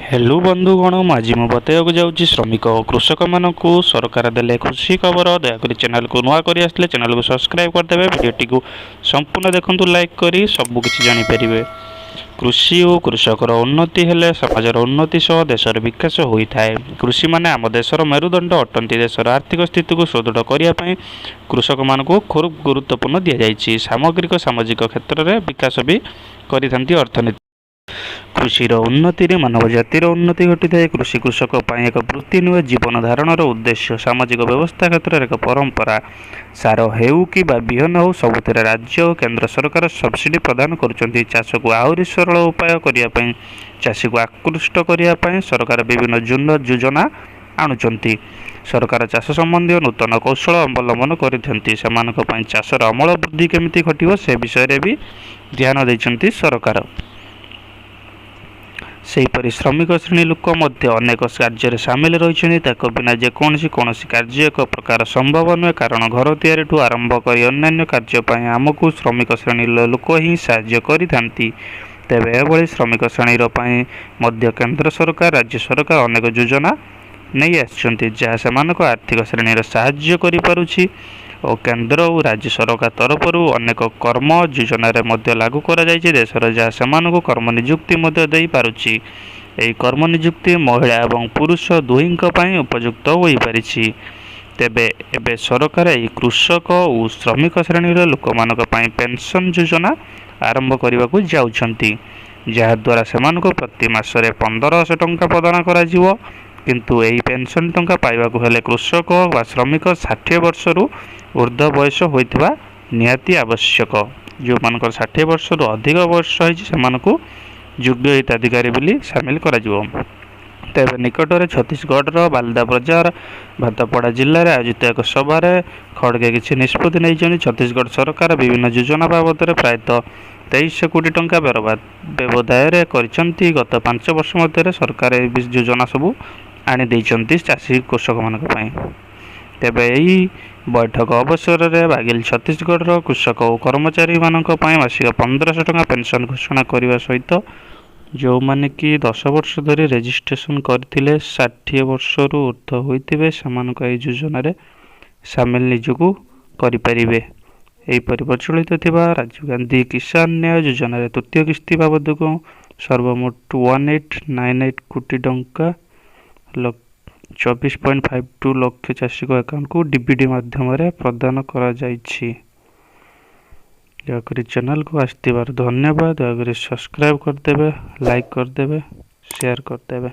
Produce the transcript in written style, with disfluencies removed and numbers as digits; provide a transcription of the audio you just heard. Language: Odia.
ହ୍ୟାଲୋ ବନ୍ଧୁଗଣ, ଆଜି ମୁଁ ବତାଇବାକୁ ଯାଉଛି, ଶ୍ରମିକ ଓ କୃଷକମାନଙ୍କୁ ସରକାର ଦେଲେ ଖୁସି ଖବର। ଦୟାକରି ଚ୍ୟାନେଲକୁ ନୂଆ କରି ଆସିଲେ ଚ୍ୟାନେଲକୁ ସବସ୍କ୍ରାଇବ୍ କରିଦେବେ। ଭିଡ଼ିଓଟିକୁ ସମ୍ପୂର୍ଣ୍ଣ ଦେଖନ୍ତୁ ଲାଇକ୍ କରି, ସବୁକିଛି ଜାଣିପାରିବେ। କୃଷି ଓ କୃଷକର ଉନ୍ନତି ହେଲେ ସମାଜର ଉନ୍ନତି ସହ ଦେଶର ବିକାଶ ହୋଇଥାଏ। କୃଷିମାନେ ଆମ ଦେଶର ମେରୁଦଣ୍ଡ ଅଟନ୍ତି। ଦେଶର ଆର୍ଥିକ ସ୍ଥିତିକୁ ସୁଦୃଢ଼ କରିବା ପାଇଁ କୃଷକମାନଙ୍କୁ ଖୁବ୍ ଗୁରୁତ୍ୱପୂର୍ଣ୍ଣ ଦିଆଯାଇଛି। ସାମଗ୍ରିକ ସାମାଜିକ କ୍ଷେତ୍ରରେ ବିକାଶ ବି କରିଥାନ୍ତି ଅର୍ଥନୀତି। କୃଷିର ଉନ୍ନତିରେ ମାନବ ଜାତିର ଉନ୍ନତି ଘଟିଥାଏ। କୃଷି କୃଷକ ପାଇଁ ଏକ ବୃତ୍ତି ନୁହେଁ, ଜୀବନ ଧାରଣର ଉଦ୍ଦେଶ୍ୟ, ସାମାଜିକ ବ୍ୟବସ୍ଥା କ୍ଷେତ୍ରରେ ଏକ ପରମ୍ପରା। ସାର ହେଉ କି ବା ବିହନ ହେଉ, ସବୁଥିରେ ରାଜ୍ୟ ଓ କେନ୍ଦ୍ର ସରକାର ସବସିଡି ପ୍ରଦାନ କରୁଛନ୍ତି। ଚାଷକୁ ଆହୁରି ସରଳ ଉପାୟ କରିବା ପାଇଁ, ଚାଷୀକୁ ଆକୃଷ୍ଟ କରିବା ପାଇଁ ସରକାର ବିଭିନ୍ନ ଯୋଜନା ଆଣୁଛନ୍ତି। ସରକାର ଚାଷ ସମ୍ବନ୍ଧୀୟ ନୂତନ କୌଶଳ ଅବଲମ୍ବନ କରିଥାନ୍ତି। ସେମାନଙ୍କ ପାଇଁ ଚାଷର ଅମଳ ବୃଦ୍ଧି କେମିତି ଘଟିବ, ସେ ବିଷୟରେ ବି ଧ୍ୟାନ ଦେଇଛନ୍ତି ସରକାର। ସେହିପରି ଶ୍ରମିକ ଶ୍ରେଣୀ ଲୋକ ମଧ୍ୟ ଅନେକ କାର୍ଯ୍ୟରେ ସାମିଲ ରହିଛନ୍ତି। ତାଙ୍କ ବିନା ଯେକୌଣସି କୌଣସି କାର୍ଯ୍ୟ ଏକ ପ୍ରକାର ସମ୍ଭବ ନୁହେଁ। କାରଣ ଘର ତିଆରିଠୁ ଆରମ୍ଭ କରି ଅନ୍ୟାନ୍ୟ କାର୍ଯ୍ୟ ପାଇଁ ଆମକୁ ଶ୍ରମିକ ଶ୍ରେଣୀର ଲୋକ ହିଁ ସାହାଯ୍ୟ କରିଥାନ୍ତି। ତେବେ ଏଭଳି ଶ୍ରମିକ ଶ୍ରେଣୀର ପାଇଁ ମଧ୍ୟ କେନ୍ଦ୍ର ସରକାର, ରାଜ୍ୟ ସରକାର ଅନେକ ଯୋଜନା ନେଇ ଆସିଛନ୍ତି, ଯାହା ସେମାନଙ୍କ ଆର୍ଥିକ ଶ୍ରେଣୀର ସାହାଯ୍ୟ କରିପାରୁଛି ଓ କେନ୍ଦ୍ର ଓ ରାଜ୍ୟ ସରକାର ତରଫରୁ ଅନେକ କର୍ମ ଯୋଜନାରେ ମଧ୍ୟ ଲାଗୁ କରାଯାଇଛି ଦେଶର, ଯାହା ସେମାନଙ୍କୁ କର୍ମ ନିଯୁକ୍ତି ମଧ୍ୟ ଦେଇପାରୁଛି। ଏହି କର୍ମ ନିଯୁକ୍ତି ମହିଳା ଏବଂ ପୁରୁଷ ଦୁହିଁଙ୍କ ପାଇଁ ଉପଯୁକ୍ତ ହୋଇପାରିଛି। ତେବେ ଏବେ ସରକାର ଏହି କୃଷକ ଓ ଶ୍ରମିକ ଶ୍ରେଣୀର ଲୋକମାନଙ୍କ ପାଇଁ ପେନ୍ସନ୍ ଯୋଜନା ଆରମ୍ଭ କରିବାକୁ ଯାଉଛନ୍ତି, ଯାହାଦ୍ୱାରା ସେମାନଙ୍କୁ ପ୍ରତି ମାସରେ 1500 ଟଙ୍କା ପ୍ରଦାନ କରାଯିବ। କିନ୍ତୁ ଏହି ପେନ୍ସନ୍ ଟଙ୍କା ପାଇବାକୁ ହେଲେ କୃଷକ ବା ଶ୍ରମିକ 60 ବର୍ଷରୁ ଉର୍ଦ୍ଧ୍ୱ ବୟସ ହୋଇଥିବା ନିହାତି ଆବଶ୍ୟକ। ଯେଉଁମାନଙ୍କର 60 ବର୍ଷରୁ ଅଧିକ ବୟସ ହୋଇଛି, ସେମାନଙ୍କୁ ଯୋଗ୍ୟ ହିତାଧିକାରୀ ବୋଲି ସାମିଲ କରାଯିବ। ତେବେ ନିକଟରେ ଛତିଶଗଡ଼ର ବାଲଦା ବଜାର ଭାତପଡ଼ା ଜିଲ୍ଲାରେ ଆୟୋଜିତ ଏକ ସଭାରେ ଖଡ଼ଗେ କିଛି ନିଷ୍ପତ୍ତି ନେଇଛନ୍ତି। ଛତିଶଗଡ଼ ସରକାର ବିଭିନ୍ନ ଯୋଜନା ବାବଦରେ ପ୍ରାୟତଃ 2300 କୋଟି ଟଙ୍କା ବ୍ୟବଦାୟରେ କରିଛନ୍ତି। ଗତ 5 ବର୍ଷ ମଧ୍ୟରେ ସରକାର ଏହି ଯୋଜନା ସବୁ ଆଣିଦେଇଛନ୍ତି ଚାଷୀ କୃଷକମାନଙ୍କ ପାଇଁ। ତେବେ ଏହି ବୈଠକ ଅବସରରେ ବାଘେଲ ଛତିଶଗଡ଼ର କୃଷକ ଓ କର୍ମଚାରୀମାନଙ୍କ ପାଇଁ ମାସିକ 1500 ଟଙ୍କା ପେନ୍ସନ୍ ଘୋଷଣା କରିବା ସହିତ, ଯେଉଁମାନେ କି 10 ବର୍ଷ ଧରି ରେଜିଷ୍ଟ୍ରେସନ୍ କରିଥିଲେ, 60 ବର୍ଷରୁ ଉର୍ଦ୍ଧ୍ୱ ହୋଇଥିବେ, ସେମାନଙ୍କ ଏହି ଯୋଜନାରେ ସାମିଲ ନିଜକୁ କରିପାରିବେ। ଏହିପରି ପ୍ରଚଳିତ ଥିବା ରାଜୀବ ଗାନ୍ଧୀ କିଷାନ ନ୍ୟାୟ ଯୋଜନାରେ ତୃତୀୟ କିସ୍ତି ବାବଦକୁ ସର୍ବମୋଟ 1898 କୋଟି ଟଙ୍କା 24.52 ଲକ୍ଷ ଚାଷୀଙ୍କ ଆକାଉଣ୍ଟକୁ ଡିବିଟି ମାଧ୍ୟମରେ ପ୍ରଦାନ କରାଯାଇଛି। ଦୟାକରି ଚ୍ୟାନେଲକୁ ଆସିଥିବାରୁ ଧନ୍ୟବାଦ। ଦୟାକରି ସବସ୍କ୍ରାଇବ୍ କରିଦେବେ, ଲାଇକ୍ କରିଦେବେ, ସେୟାର କରିଦେବେ।